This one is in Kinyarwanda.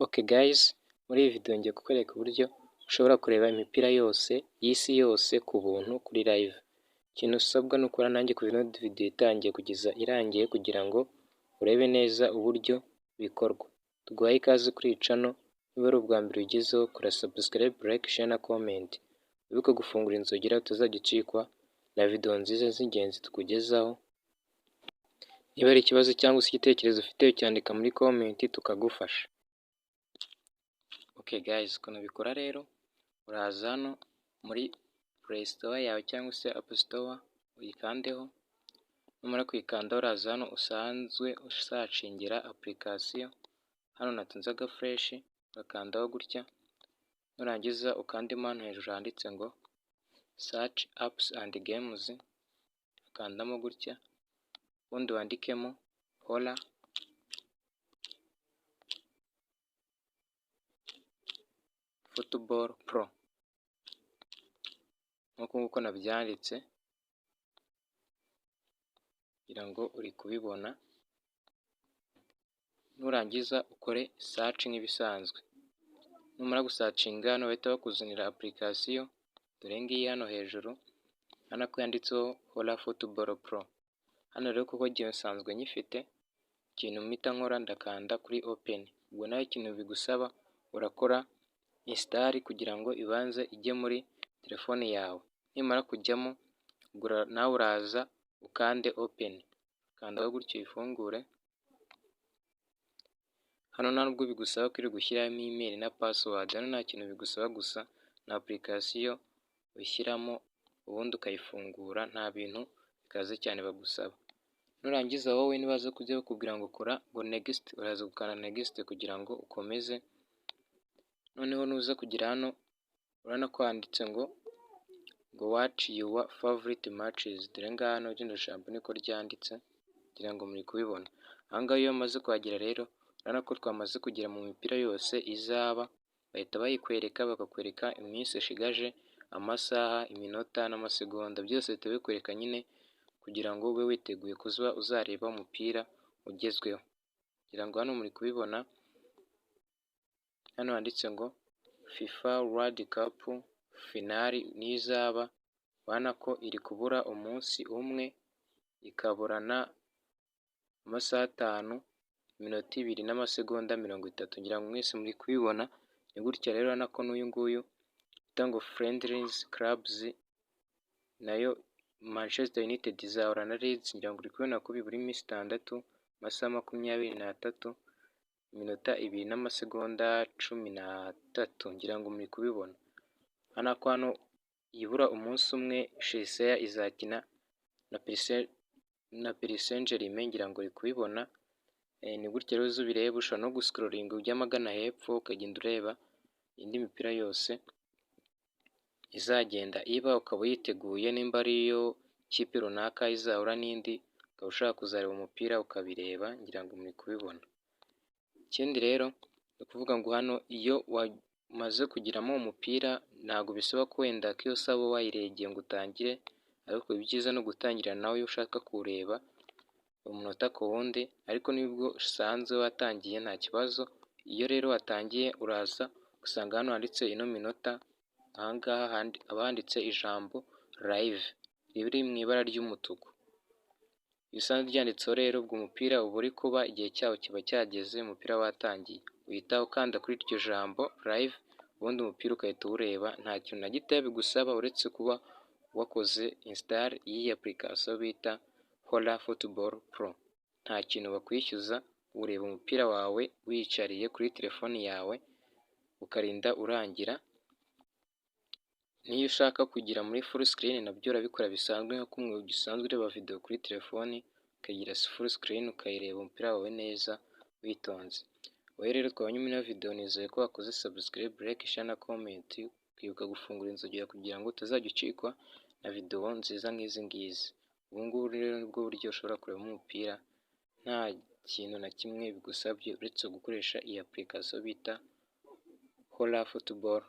Ok guys, muri iyi video ngiye kukwereka uburyo ushobora kureba imipira yose y'isi yose ku buntu kuri live. Ikintu usabwa ni ukora nanjye kuva ino video itangiye kugeza irangiye kugira ngo urebe neza uburyo bikorwa. Tuguhaye ikaze kuri iyi channel, niba ari ubwa mbere ugezeho kora subscribe, like, share na comment. Wibuke gufungura inzogera utazajya ucikwa na video nziza z'ingenzi tukugezaho. Niba ari ikibazo cyangwa se igitekerezo ufite, ucyandika muri comment tukagufasha. Ok guys, ukuntu bikora rero, uraza hano muri Play Store yawe cyangwa se App Store uyikandeho, numara kuyikandaho uraza hano usanzwe usearchingira application, hano natunze agaflèche, urakandaho gutya, nurangiza ukandemo hano hejuru handitse ngo "Search apps and games", ukandamo gutya, ubundi wandikemo Hola Football Pro nk'uku nguku nabyanditse, ngira ngo uri kubibona, nurangiza ukore search nk'ibisanzwe. Numara gusearchinga hano bahita bakuzanira application, dore ngiyi hano hejuru, urabona ko yanditseho Hola Football Pro. Hano rero kuko njyewe nsanzwe nyifite, ikintu mpita nkora ndakanda kuri open. Ubwo nawe ikintu bigusaba, urakora install kugira ngo ibanze ijye muri telefone yawe. Nimara kujyamo nawe uraza ukande open, ukandaho gutyo uyifungure, hano nta nubwo bigusaba kwirirwa gushyiramo email na password, hano nta kintu bigusaba, gusa ni application ushyiramo ubundi ukayifungura, nta bintu bikaze cyane bagusaba. Nurangiza wowe nibaza kujya bakubwira ngo kora ngo next, uraza gukanda next kugira ngo ukomeze. Noneho nuza kugera hano urabona ko handitse ngo "Watch your favorite matches", dore ngaha hano rino jambo niko ryanditse, ngira ngo muri kubibona. Aha ngaha iyo umaze kuhagera rero, urabona ko twamaze kugera mu mipira yose izaba, bahita bayikwereka, bakakwereka iminsi ishigaje, amasaha, iminota n'amasegonda, byose bihita bikwereka nyine kugira ngo ube witeguye kuba uzareba umupira ugezweho. Ngira ngo hano muri kubibona, hano handitse ngo FIFA World Cup final niyo izaba, urabona ko iri kubura umunsi umwe, ikaburana amasaha 5, iminota 2 n'amasegonda 30, ngira ngo mwese muri kubibona. Ni gutya rero, urabona ko n'uyu nguyu bita ngo friendlies clubs, nayo Manchester United izahura na Leeds, ngira ngo uri kubibona ko bibura iminsi 6, amasaha 23, iminota 2 n'amasegonda 13, ngira ngo muri kubibona. Urabona ko hano ibura umunsi umwe, Chelsea izakina na Paris Saint-Germain, ngira ngo uri kubibona. Ni gutya rero uza ubireba, ushobora no guscrollinga ujya ahagana hepfo ukagenda ureba indi mipira yose izagenda iba, ukaba uyiteguye nimba ariyo kipe runaka izahura n'indi, ukaba ushaka kuzareba umupira ukabireba, ngira ngo muri kubibona. Ikindi rero ni ukuvuga ngo hano iyo wamaze kugiramo umupira, ntabwo bisaba ko wenda ko iyo saha uba wayiregeye ngo utangire, ariko ibyiza ni ugutangira nawe iyo ushaka kuwureba umunota ku wundi, ariko nibwo usanzwe watangiye nta kibazo. Iyo rero watangiye uraza usanga hano handitse ino minota, aha ngaha haba handitse ijambo "live" riri mu ibara ry'umutuku. Iyo usanze ryanditseho rero, ubwo umupira uba uri kuba, igihe cyawo kiba cyageze, umupira watangiye. Uhita ukanda kuri iryo jambo "live", ubundi umupira ugahita uwureba, nta kintu na gitoya bigusaba uretse kuba wakoze install y'iyi application bita Hola Football Pro. Nta kintu bakwishyuza, ureba umupira wawe wiyicariye kuri telefoni yawe ukarinda urangira. N'iyo ushaka kugira muri full screen nabyo urabikora bisanzwe nka kumwe usanzwe ureba video kuri telefoni, ukayigira full screen ukayireba umupira wawe neza witonze. Wowe rero twabonye muri ino video, nizeye ko wakoze subscribe, like, share na comment, ukibuka gufungura inzogera kugira ngo utazajya ucikwa na video nziza nk'izi ngizi. Ubu ngubu rero nibwo buryo ushobora kurebamo umupira nta kintu na kimwe bigusabye uretse gukoresha iyi application bita Hola Football.